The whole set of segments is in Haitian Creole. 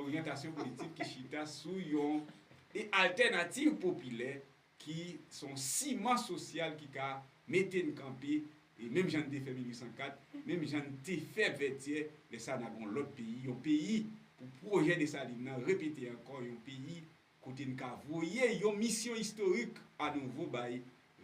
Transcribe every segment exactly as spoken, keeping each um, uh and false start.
oryantasyon politik ki chita sou yon e altènativ popilè ki se yon siman sosyal ki ka mete n kanpe, e menm jan n te fè mil uit san kat, menm jan n te fè Vètyè, lè sa n ap yon lòt peyi, yon peyi pou pwojè Desalin nan repete ankò, yon peyi kote n ka voye yon misyon istorik anouvo bay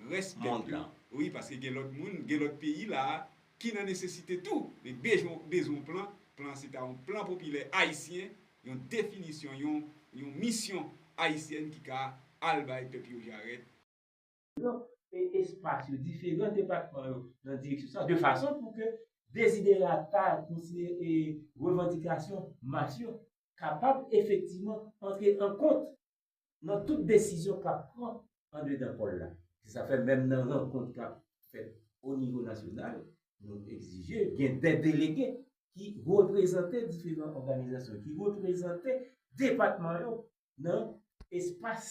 rès pèp yo. Wi, paske gen lòt moun, gen lòt peyi la a ki nan nesesite tou, men bezwen, bezwen plan. Plan, se ta yon plan popilè ayisyen, yon definisyon, yon, yon misyon ayisyèn ki ka al bay pèp yo jarèt. E espas yo, diferan depatman yo nan direksyon sa, de fason pou ke deziderata, konsidere, e revandikasyon mas yo kapab efektivman antre an kont nan tout desizyon k ap pran andedan pòl la. Se sa fè menm nan rankont k ap fèt o nivo nasyonal, nou egzije gen de delege ki reprezante diferan òganizasyon, ki reprezante depatman yo nan espas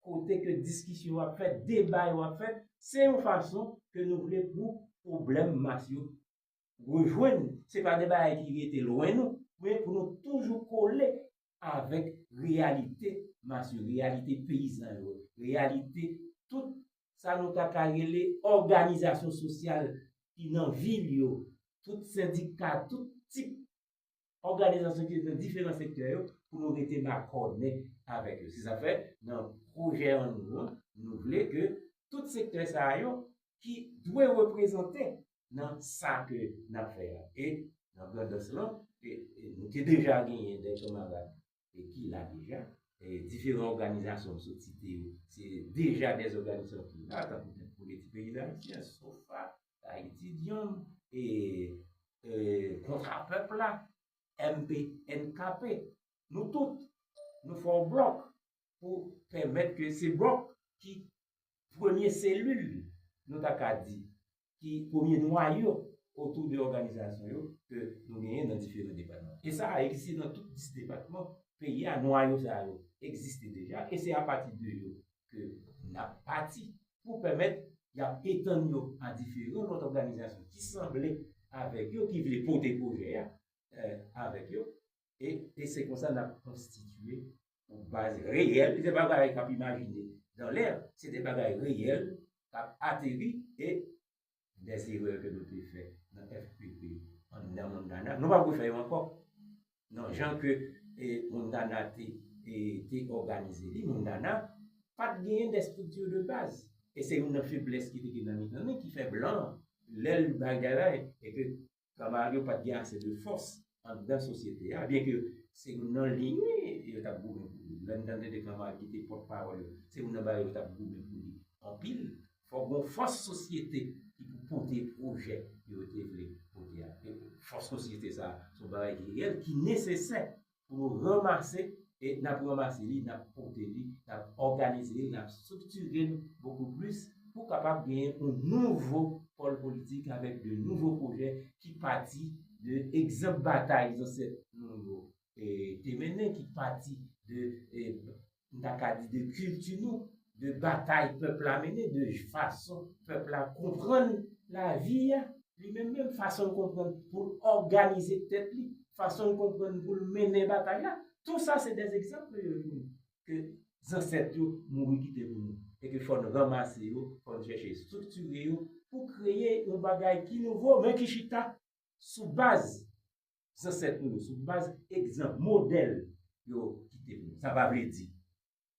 kote ke diskisyon yo ap fèt, deba yo ap fèt. Se yon fason ke nou vle pou pwoblèm mas yo rejwenn. Se pa de bagay ki rete lwen nou, men pou nou toujou kole avèk reyalite mas yo, reyalite peyizan yo, reyalite tout sa nou ta ka rele òganizasyon sosyal ki nan vil yo, tout sendika, tout tip òganizasyon ki nan diferan sektè yo, pou nou rete makònen avèk yo. Se sa fè, nan pwojè an nou an, nou vle ke tout sektè sa yo ki dwe reprezante nan sa ke n ap fè a. E nan grandans lan, e, e nou te deja genyen de kanmarad e ki la deja. E diferan òganizasyon m sot site yo, se deja de òganizasyon ki la, tankou Tèt Politik Peyi Dayisyen, sofa, Ayiti Dyonm, e, e Kontra Pèp la, M P N K P. Nou tout, nou fè yon blòk pou pèmèt ke se blòk ki premye selil, nou ta ka di, ki premye nwayo otou de òganizasyon yo ke nou genyen nan diferan depatman. E sa a egziste nan tout dis depatman peyi a, nwayo sa yo egziste deja, e se apati de yo ke n ap pati pou pèmèt y ap etann yo a diferan lòt òganizasyon ki sanble avèk yo, ki vle pote pwojè a, e, avèk yo. E, e se konsa n ap konstitye yon baz reyèl, se pa bagay k ap imajine dan lè, se de bagay reyèl k ap ateri e de erè ke nou te fè nan F P P anndan Montana, nou p ap refè yo ankò. Nan jan ke, e, Montana te, e, te òganize li, Montana pa t genyen de estrikti de baz. E se youn nan feblès ki te gen nan mitan nou ki fè blan, lè l bay bagay, e ke kanmarad yo pa t gen ase de fòs anndan sosyete a, byen ke se youn nan liy yo t ap goumen pou li. Lè n tande de kanmarad ki te pòtpawòl yo, se youn nan bagay yo t ap goumen pou li anpil. Fòk gon fòs sosyete ki pou pote pwojè yo te vle pote a. E fòs sosyete sa a, se yon bagay ki reyèl, ki nesesè pou nou ranmase, e n ap ranmase li, n ap pote li, n ap òganize li, n ap estriktiye l bokou plis pou kapab genyen yon nouvo pòl politik avèk de nouvo pwojè ki pati de egzanp batay zansèt nou yo, e, te mennen, ki pati de, e, m ta ka di de kilti nou, de batay pèp la mennen, de fason pèp la konprann lavi a, li menm menm, fason l konprann pou l òganize tèt li, fason l konprann pou l mennen batay la. Tou sa se de egzanp yo pou nou, ke zansèt yo mouri kite pou nou. E ke fò n ranmase yo, fò n chèche estriktire yo pou kreye yon bagay ki nouvo, men ki chita sou baz zansèt nou yo, sou baz egzanp, modèl yo kite pou nou. Sa pa vle di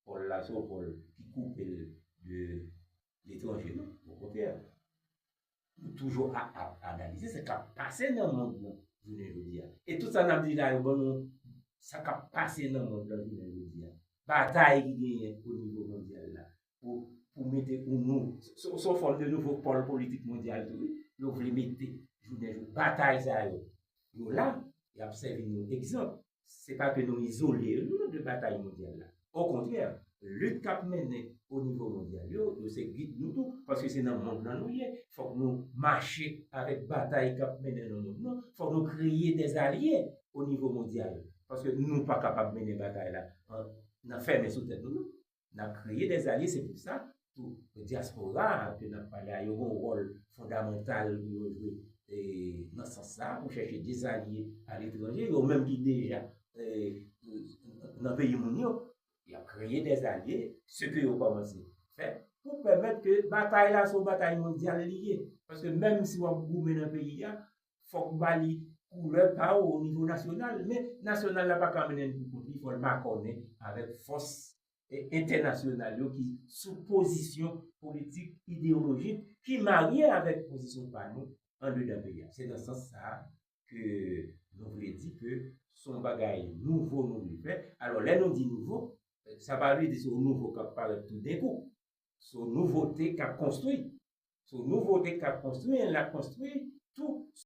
pòl la se yon pòl ki koupe l de letranje, non. Okontrè, nou toujou ap, ap analize sa k ap pase nan mond lan jounen jodi a. E tout sa n ap di la yo ban nou sa k ap pase nan mond lan jounen jodi a. Batay ki genyen o nivo mondyal la pou, pou mete yon nou, se, se yon fòm de nouvo pòl politik mondyal tou, wi. Yo vle mete jounen jodi, batay sa yo, yo la, y ap sèvi nou egzanp. Se pa ke nou izole yo, non, de batay mondyal la. Okontrè, lit k ap mennen o nivo mondyal yo, yo se gid nou tou, paske se nan mond lan nou ye. Fòk nou mache avèk batay k ap mennen nan mond lan. Fòk nou kreye de alye o nivo mondyal, paske nou pa kapab mennen batay la an, nan fèmen sou tèt nou, non. N ap kreye de alye, se pou sa tou dyaspora ke n ap pale a yo gen yon wòl fondamantal pou yo jwe, e, nan sans sa, pou chèche de alye aletranje, yo menm ki deja, e, nan peyi moun yo, y ap kreye dèzalye, se ke yo kòmanse fè, pou pèmèt ke batay la se yon batay mondyal li ye. Paske menm si w ap goumen nan peyi a, fòk ba li koulè pa w o nivo nasyonal, men nasyonal la pa ka mennen l pou kont li, fò l makònen avèk fòs entènasyonal yo ki sou pozisyon politik, ideyolojik, ki marye avèk pozisyon pa nou andedan peyi a. Se nan sans sa a ke nou vle di ke se yon bagay nouvo nou vle fè. Alò, lè nou di nouvo, sa pa vle di se yon nouvo k ap parèt toudenkou. Se yon nouvote k ap konstwi. Se yon nouvote k ap konstwi, e l ap konstwi tou